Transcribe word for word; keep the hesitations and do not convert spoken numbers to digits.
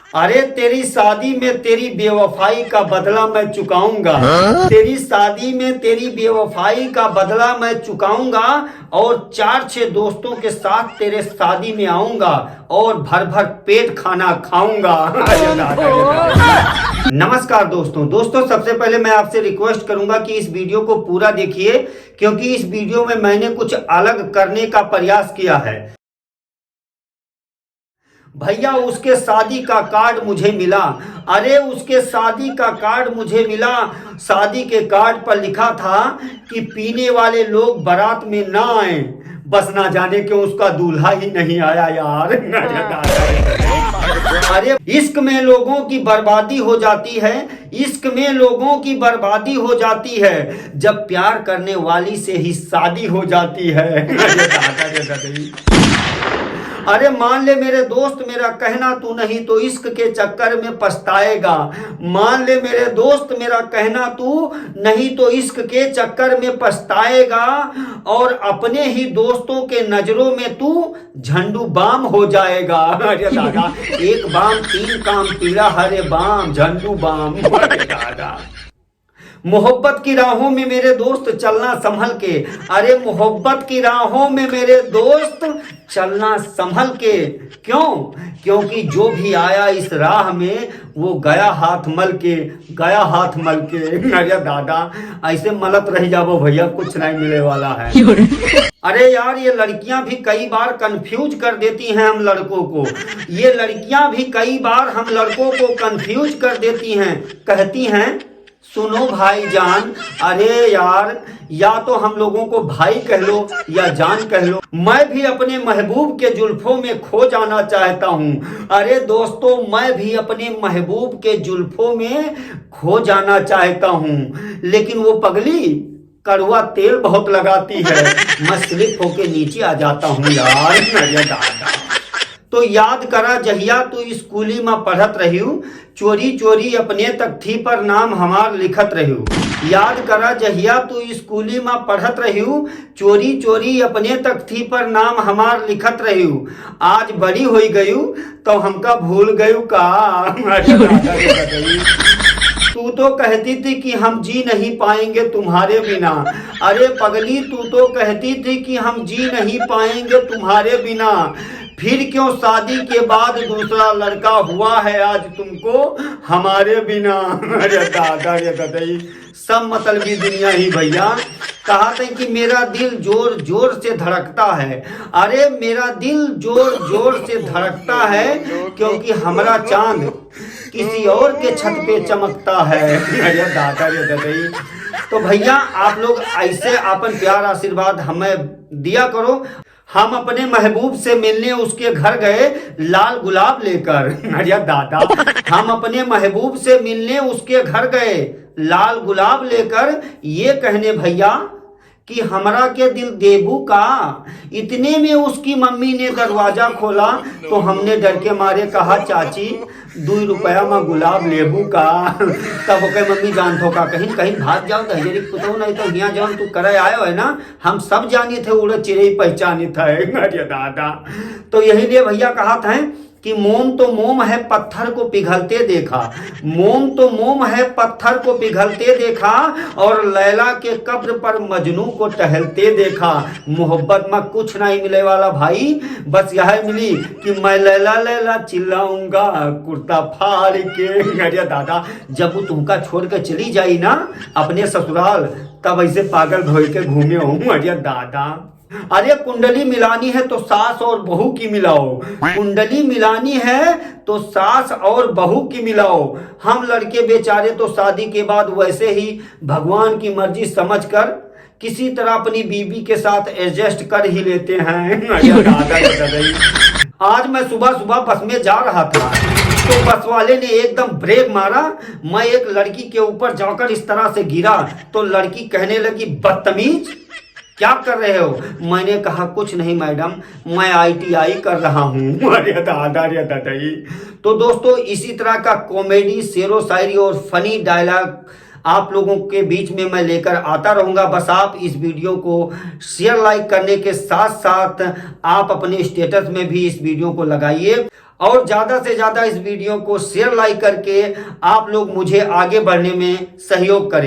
अरे, तेरी शादी में तेरी बेवफाई का बदला मैं चुकाऊंगा। हाँ? तेरी शादी में तेरी बेवफाई का बदला मैं चुकाऊंगा, और चार छह दोस्तों के साथ तेरे शादी में आऊंगा और भर भर पेट खाना खाऊंगा। अरे दादा, अरे दादा। नमस्कार दोस्तों। दोस्तों, सबसे पहले मैं आपसे रिक्वेस्ट करूंगा कि इस वीडियो को पूरा देखिए, क्योंकि इस वीडियो में मैंने कुछ अलग करने का प्रयास किया है। भैया, उसके शादी का कार्ड मुझे मिला। अरे, उसके शादी का कार्ड मुझे मिला। शादी के कार्ड पर लिखा था कि पीने वाले लोग बारात में ना आए, बस ना जाने क्यों उसका दूल्हा ही नहीं आया यार। अरे दादा। अरे, इश्क में लोगों की बर्बादी हो जाती है, इश्क में लोगों की बर्बादी हो जाती है, जब प्यार करने वाली से ही शादी हो जाती है। अरे दादा रे दादा। अरे मान ले मेरे दोस्त मेरा कहना तू, नहीं तो इश्क के चक्कर में पछताएगा। मान ले मेरे दोस्त मेरा कहना तू, नहीं तो इश्क के चक्कर में पछताएगा और अपने ही दोस्तों के नजरों में तू झंडू बाम हो जाएगा। अरे दादा, एक बाम तीन काम पीला, हरे बाम झंडू बाम। अरे दादा। मोहब्बत की राहों में मेरे दोस्त चलना संभल के। अरे मोहब्बत की राहों में मेरे दोस्त चलना संभल के। क्यों? क्योंकि जो भी आया इस राह में वो गया हाथ मल के, गया हाथ मल के। अरे दादा, ऐसे मलत रह जाबो भैया, कुछ नहीं मिले वाला है। अरे यार, ये लड़कियां भी कई बार कंफ्यूज कर देती हैं हम लड़कों को। ये लड़कियां भी कई बार हम लड़कों को कंफ्यूज कर देती हैं। कहती हैं, सुनो भाईजान, अरे यार, या तो हम लोगों को भाई कह लो या जान कह लो। मैं भी अपने महबूब के जुल्फों में खो जाना चाहता हूँ। अरे दोस्तों, मैं भी अपने महबूब के जुल्फों में खो जाना चाहता हूँ, लेकिन वो पगली कड़वा तेल बहुत लगाती है, मैं स्लिप होके नीचे आ जाता हूँ यार। अरे दादा। तो याद करा जहिया तू स्कूली में पढ़त रहियो, चोरी चोरी अपने तख्ती पर नाम हमार लिखत रहियो। याद करा जहिया तू स्कूली में पढ़त रहियो, चोरी चोरी अपने तख्ती पर नाम हमार लिखत रहियो। आज बड़ी होई गयू तो हमका भूल गयू का? अरे दादा रे दादा। तू तो कहती थी कि हम जी नहीं पाएंगे तुम्हारे बिना। अरे पगली, तू तो कहती थी कि हम जी नहीं पाएंगे तुम्हारे बिना, फिर क्यों शादी के बाद दूसरा लड़का हुआ है आज तुमको हमारे बिना? अरे दादा रे ददई, सब मतलबी दुनिया ही भैया। कहा थे कि मेरा दिल जोर जोर से धड़कता है। अरे मेरा दिल जोर जोर से धड़कता है, क्योंकि हमारा चांद किसी और के छत पे चमकता है। अरे दादा रे ददई। तो भैया, आप लोग ऐसे अपन प्यार आशीर्वाद हमें दिया करो। हम अपने महबूब से मिलने उसके घर गए लाल गुलाब लेकर। अरे दादा, हम अपने महबूब से मिलने उसके घर गए लाल गुलाब लेकर, ये कहने भैया कि हमरा के दिल देबू का? इतने में उसकी मम्मी ने दरवाजा खोला तो हमने डर के मारे कहा, चाची, दुई रुपया में गुलाब लेबू का? तब ओके मम्मी जानत हो का, कहीं कहीं भाग जाओ दहिजरी पुतहु, नहीं तो हियाँ जौन तू करे आयो है ना, हम सब जानी थे, उड़े चिड़ई पहचानी थे। अरे दादा, तो यही लिए भैया कहा था कि मोम तो मोम है, पत्थर को पिघलते देखा, मोम तो मोम है, पत्थर को पिघलते देखा, और लैला के कब्र पर मजनू को टहलते देखा। मोहब्बत में कुछ नहीं मिले वाला भाई, बस यह मिली कि मैं लैला लैला चिल्लाऊंगा कुर्ता फाड़ के। अरे दादा, जब वो तुमका छोड़ के चली जाई ना अपने ससुराल, तब ऐसे पागल भोई के घूमे हूँ। अरे दादा, अरे कुंडली मिलानी है तो सास और बहू की मिलाओ, कुंडली मिलानी है तो सास और बहू की मिलाओ। हम लड़के बेचारे तो शादी के बाद वैसे ही भगवान की मर्जी समझकर किसी तरह अपनी बीबी के साथ एडजस्ट कर ही लेते हैं। अरे दादा रे ददई। आज मैं सुबह सुबह बस में जा रहा था, तो बस वाले ने एकदम ब्रेक मारा। मैं एक लड़की के ऊपर जाकर इस तरह से गिरा, तो लड़की कहने लगी, बदतमीज, क्या कर रहे हो? मैंने कहा, कुछ नहीं मैडम, मैं आईटीआई कर रहा हूँ। अरे दादा रे ददई। तो दोस्तों, इसी तरह का कॉमेडी, शेरो शायरी और फनी डायलॉग आप लोगों के बीच में मैं लेकर आता रहूंगा। बस आप इस वीडियो को शेयर लाइक करने के साथ साथ आप अपने स्टेटस में भी इस वीडियो को लगाइए और ज्यादा से ज्यादा इस वीडियो को शेयर लाइक करके आप लोग मुझे आगे बढ़ने में सहयोग करें।